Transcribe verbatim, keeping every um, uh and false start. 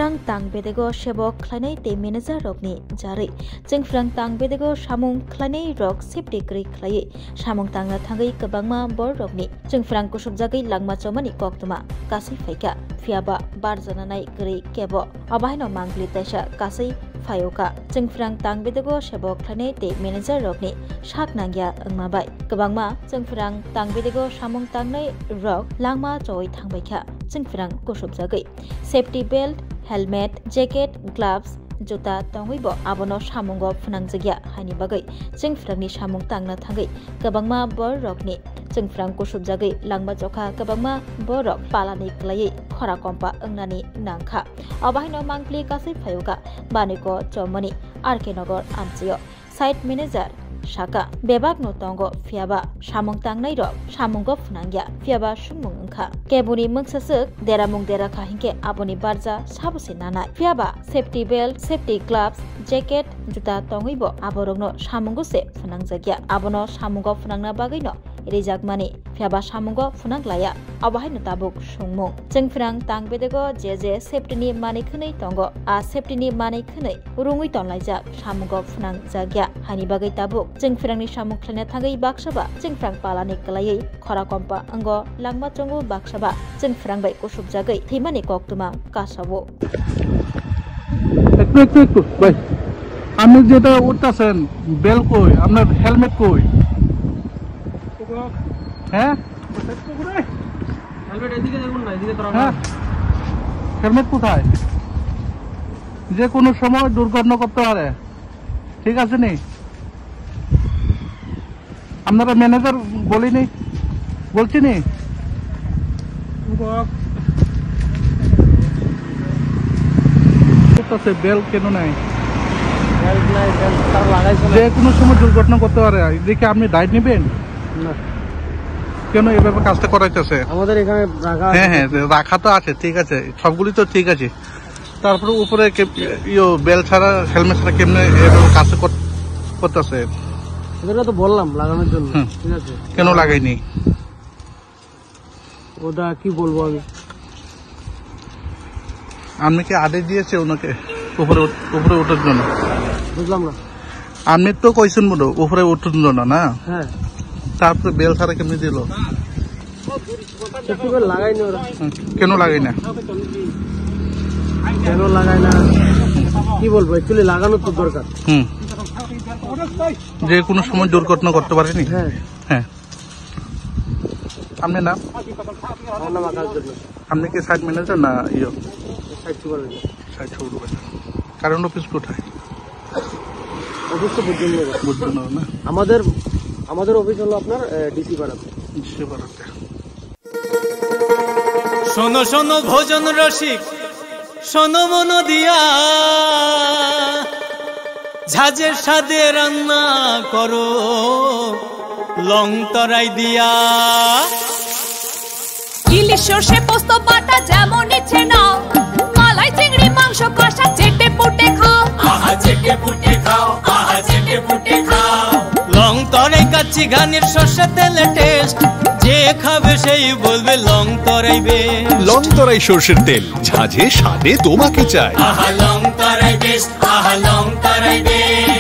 Chwngphrang tang bedego sebok khlainai tei manager rokni jarwi. Chwngphrang tang bedego samung khlainai rok safety kwrwi khlaiwi samung tangna thangwi kwbangma bororokni chwngphrang kusubjagwi langma chomani koktwma kasui phaikha, phiyaba barjananai kwrwi kebo. Obo haino mangpli taisa kasui phaio kha. Chwngphrang tang bedego sebok khlainai tei manager rokni sak nangya wngma bai kwbangma chwngphrang tang bedego samung tangnai rok langma chowui thangbaikha. Chwngphrang kusubjagwi safety belt, helmet, jacket, gloves, juta tongwibo abono samungo phwnangjakya haini bagwi chwngphrangni samung tangna thangwi kwbangma bororokni chwngphrang kusubjagwi langma chokha, kwbangma borok palani kwlaiwi khora kompa wngnani nangkha. Obo haino mangpli kasui phaio kha Baniko Chomoni R K Nagar amchaio. Site manager saka, bebakno tongo, phiyaba samung tangnai rok samungo phwnangya, phiyaba sumung wngkha. Keboni mungsaswk deramung dera kha hinkhe aboni barja sabo se nanai. Phiyaba safety belt, safety gloves, jacket, juta tongwibo aborokno samungo se phwnangjakya. Abono samungo phwnangna bagwino rijakmani, phiyaba samungo phwnang laya. Obo haino tabuk songmung. Chwngphrang tang bedego je je safety ni manwi khwnwi tongo, a safety ni manwi khwnwi rungwi tonlaijak, samungo phwnang jakya. Haini bagwi tabuk chwngphrangni samung khlaina thangwi baksa ba chwngphrang palani kwlaiwi khora kompa wngo, langma chongo baksa ba chwngphrang bai kusubjagwi thwimani koktwma kasao. একটু একটু একটু ভাই, আপনি যেটা উঠতেছেন, বেল কই? আপনার হেলমেট কই? হ্যাঁ, হ্যাঁ, হেলমেট কোথায়? যে কোনো সময় দুর্ঘটনা করতে পারে, ঠিক আছে নি? আপনারা ম্যানেজার বলিনি, বলছি নি? আছে, বেল্ট কেন নাই? বেল্ট নাই, বেল্ট তারা লাগাইছে না। যে কোনো সময় দুর্ঘটনা করতে পারে, এদিকে আপনি দায় নেবেন? না। কেন এভাবে কাজটা করাইতেছে? আমাদের এখানে রাখা হ্যাঁ, আছে। হ্যাঁ, রাখা তো আছে, ঠিক আছে, সবগুলি তো ঠিক আছে। তারপরে উপরে কে-, ইয়ো, বেল্ট ছাড়া, হেলমেট ছাড়া কেমনে এভাবে কাজ কর-, করতেছে? ওদেরকে তো বললাম লাগানোর জন্য, হুম। ঠিক আছে? কেন লাগায়নি? ওটা কি বলবো আমি? আপনি কি আদেশ দিয়েছে ওনাকে উপরে উঠ-, উপরে ওঠার জন্য? বুঝলাম না। আপনি তো কইছেন বলো উপরে উঠার জন্য না? হ্যাঁ। তারপরে বেল্ট ছাড়া কেমনে দিল? সেফটি বেল্ট লাগায়নি ওরা। হুম, কেন লাগায় না? কেন লাগায় না? কি বলবো, অ্যাকচুয়ালি লাগানো তো দরকার। হুম। যে কোনো সময় দুর্ঘটনা করতে পারেনি? হ্যাঁ। হ্যাঁ। আপনার নাম? আমার নাম আকাশ দেবনাথ। আপনি কি সাইট ম্যানেজার না ইয়ে? Site supervisor. Site supervisor. Current office কোথায়? অফিস তো বুদ্ধনগর। বুদ্ধনগর না? আমাদের, আমাদের অফিস হলো আপনার, এ, ডিসি পাড়াতে। ডিসি পাড়াতে। শোনো শোনো ভোজন রসিক, শোনো মন দিয়া, ঝাঁঝে স্বাদে রান্না করো লং তরাই দিয়া। ইলিশ সর্ষে পোস্ত বাটা যেমন ইচ্ছে নাও, মালাই চিংড়ি মাংস কষা চেটে পুটে খাও। আহা চেটে পুটে খাও, আহা চেটে পুটে খাও। লং তরাই কাচ্চি ঘানির সর্ষে তেলে টেস্ট, যে খাবে সেই বলবে লং তরাই বেস্ট। লং তরাই সর্ষের তেল, ঝাঁঝে স্বাদে তোমাকে চাই। আহা লং তরাই বেস্ট, আহা লং তরাই বেস্ট।